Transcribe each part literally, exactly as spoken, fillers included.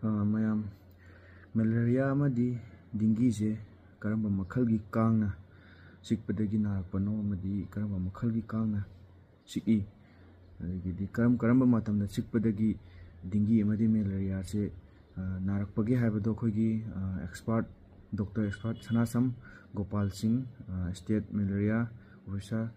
ꯑ, ꯃꯌꯥꯝ, ꯃꯦꯂꯦꯔꯤꯌꯥ ꯑꯃꯗꯤ ꯗꯤꯡꯒꯤꯁꯦ ꯀꯔꯝꯕ ꯃꯈꯜꯒꯤ ꯀꯥꯡꯅ ꯆꯤꯛꯄꯗꯒꯤ ꯅꯥꯔꯛꯄꯅꯣ ꯑꯃꯗꯤ ꯀꯔꯝꯕ ꯃꯈꯜꯒꯤ ꯀꯥꯡꯅ ꯆꯤꯛꯏ, ꯑꯗꯒꯤꯗꯤ ꯀꯔꯝ ꯀꯔꯝꯕ ꯃꯇꯝꯗ ꯆꯤꯛꯄꯗꯒꯤ ꯗꯤꯡꯒꯤ ꯑꯃꯗꯤ ꯃꯦꯂꯦꯔꯤꯌꯥꯁꯦ, ꯑ, ꯅꯥꯔꯛꯄꯒꯦ ꯍꯥꯏꯕꯗꯣ ꯑꯩꯈꯣꯏꯒꯤ, ꯑ, ꯑꯦꯛꯁꯄꯥꯔꯠ, ꯗꯣꯛꯇꯔ ꯑꯦꯛꯁꯄꯥꯔꯠ ꯁꯅꯥꯁꯝ ꯒꯣꯄꯥꯜ ꯁꯤꯡ, ꯑ, ꯁ꯭ꯇꯦꯠ ꯃꯦꯂꯦꯔꯤꯌꯥ ꯑꯣꯐꯤꯁꯥꯔ,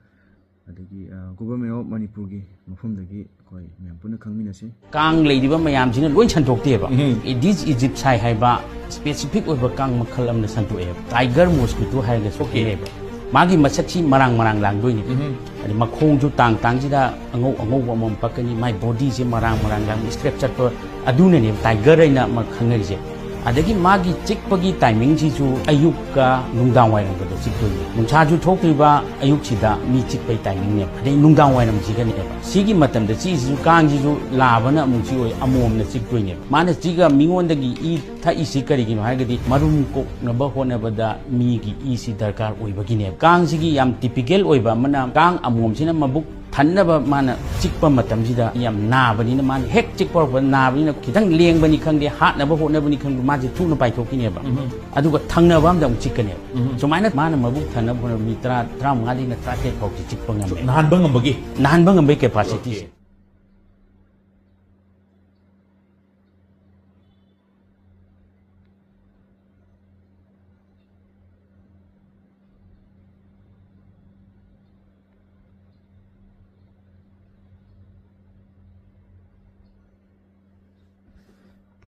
ꯑꯗꯒꯤ, ꯑ, ꯒꯣꯚꯔꯟꯃꯦꯟ ꯑꯣꯐ ꯃꯅꯤꯄꯨꯔꯒꯤ ꯃꯐꯝꯗꯒꯤ ꯑꯩꯈꯣꯏ ꯃꯌꯥꯝ ꯄꯨꯟꯅ ꯈꯪꯃꯤꯟꯅꯁꯤ꯫ ꯀꯥꯡ ꯂꯩꯔꯤꯕ ꯃꯌꯥꯝꯁꯤꯅ ꯂꯣꯏ ꯁꯟꯗꯣꯛꯇꯦꯕ꯫ ꯎꯝ꯫ ꯑꯦꯗꯤꯁ ꯏꯖꯤꯞꯁꯥꯏ ꯍꯥꯏꯕ ꯁ꯭ꯄꯦꯁꯤꯐꯤꯛ ꯑꯣꯏꯕ ꯀꯥꯡ ꯃꯈꯜ ꯑꯃꯅ ꯁꯟꯗꯣꯛꯑꯦꯕ꯫ ꯇꯥꯏꯒꯔ ꯃꯣꯁꯀꯤꯇꯣ ꯍꯥꯏꯔꯒꯁꯨ ꯑꯣꯀꯦ꯫ ꯈꯪꯅꯩꯕ꯫ ꯃꯥꯒꯤ ꯃꯁꯛꯁꯤ ꯃꯔꯥꯡ ꯃꯔꯥꯡ ꯂꯥꯡꯗꯣꯏꯅꯤ꯫ ꯎꯝ꯫ ꯑꯗꯩ ꯃꯈꯣꯡꯁꯨ ꯇꯥꯡ ꯇꯥꯡꯁꯤꯗ ꯑꯉꯧ ꯑꯉꯧꯕ ꯑꯃꯃꯝ ꯄꯛꯀꯅꯤ꯫ ꯃꯥꯏ ꯕꯣꯗꯤꯁꯦ ꯃꯔꯥꯡ ꯃꯔꯥꯡ ꯂꯥꯡ ꯏꯁꯇ꯭ꯔꯛꯆꯔꯗꯣ ꯑꯗꯨꯅꯅꯦꯕ ꯇꯥꯏꯒꯔ ꯍꯥꯏꯅ ꯑꯃ ꯈꯪꯅꯔꯤꯁꯦ꯫ ꯑꯗꯒꯤ ꯃꯥꯒꯤ ꯆꯤꯛꯄꯒꯤ ꯇꯥꯏꯃꯤꯡꯁꯤꯁꯨ ꯑꯌꯨꯛꯀ ꯅꯨꯡꯗꯥꯡ ꯋꯥꯏꯔꯝꯒꯗ ꯆꯤꯛꯇꯣꯏꯅꯦ꯫ ꯅꯨꯡꯁꯥꯁꯨ ꯊꯣꯛꯇ꯭ꯔꯤꯕ ꯑꯌꯨꯛꯁꯤꯗ ꯃꯤ ꯆꯤꯛꯄꯒꯤ ꯇꯥꯏꯃꯤꯡꯅꯦꯕ꯫ ꯑꯗꯩ ꯅꯨꯡꯗꯥꯡ ꯋꯥꯏꯔꯝꯁꯤꯒꯅꯦꯕ꯫ ꯁꯤꯒꯤ ꯃꯇꯝꯗ ꯆꯤꯛꯏꯁꯤꯁꯨ ꯀꯥꯡꯁꯤꯁꯨ ꯂꯥꯕꯅ ꯑꯃꯨꯛ ꯆꯤꯛꯑꯣꯏ, ꯑꯃꯣꯝꯅ ꯆꯤꯛꯇꯣꯏꯅꯦꯕ꯫ ꯃꯥꯅ ꯆꯤꯛꯑ ꯃꯤꯉꯣꯟꯗꯒꯤ ꯏ ꯊꯛꯏꯁꯤ ꯀꯔꯤꯒꯤꯅꯣ ꯍꯥꯏꯔꯒꯗꯤ ꯃꯔꯨꯝ ꯀꯣꯛꯅꯕ ꯍꯣꯠꯅꯕꯗ ꯃꯤꯒꯤ ꯏꯁꯤ ꯗꯔꯀꯥꯔ ꯑꯣꯏꯕꯒꯤꯅꯦꯕ꯫ ꯀꯥꯡꯁꯤꯒꯤ ꯌꯥꯝ ꯇꯤꯄꯤꯀꯦꯜ ꯑꯣꯏꯕ ꯑꯃꯅ ꯀꯥꯡ ꯑꯃꯣꯝꯁꯤꯅ ꯃꯕꯨꯛ ꯊꯟꯅꯕ ꯃꯥꯅ ꯆꯤꯛꯄ ꯃꯇꯝꯁꯤꯗ ꯌꯥꯝ ꯅꯥꯕꯅꯤꯅ, ꯃꯥꯅ ꯍꯦꯛ ꯆꯤꯛꯄ ꯍꯧꯔꯛꯄꯗ ꯅꯥꯕꯅꯤꯅ ꯈꯤꯇꯪ ꯂꯦꯡꯕꯅꯤ ꯈꯪꯗꯦ, ꯍꯥꯠꯅꯕ ꯍꯣꯠꯅꯕꯅꯤ ꯈꯪꯗꯦ, ꯃꯥꯁꯦ ꯊꯨꯅ ꯄꯥꯏꯊꯣꯛꯈꯤꯅꯦꯕ꯫ ꯎꯝ꯫ ꯑꯗꯨꯒ ꯊꯪꯅꯕ ꯑꯝꯗ ꯑꯃꯨꯛ ꯆꯤꯛꯀꯅꯦꯕ꯫ ꯎꯝ꯫ ꯁꯨꯃꯥꯏꯅ ꯃꯥꯅ ꯃꯕꯨꯛ ꯊꯟꯅꯕ ꯍꯣꯠꯅꯕ ꯃꯤ ꯇꯔꯥ, ꯇꯔꯥꯃꯉꯥꯗꯩꯅ ꯇꯔꯥꯇꯔꯦꯠ ꯐꯥꯎꯗꯤ ꯆꯤꯛꯄ ꯉꯝꯃꯦ꯫ ꯅꯥꯍꯟꯕ ꯉꯝꯕꯒꯤ? ꯅꯥꯍꯟꯕ ꯉꯝꯕꯒꯤ ꯀꯦꯄꯥꯁꯤꯇꯤꯁꯦ꯫ ꯑꯣꯀꯦ꯫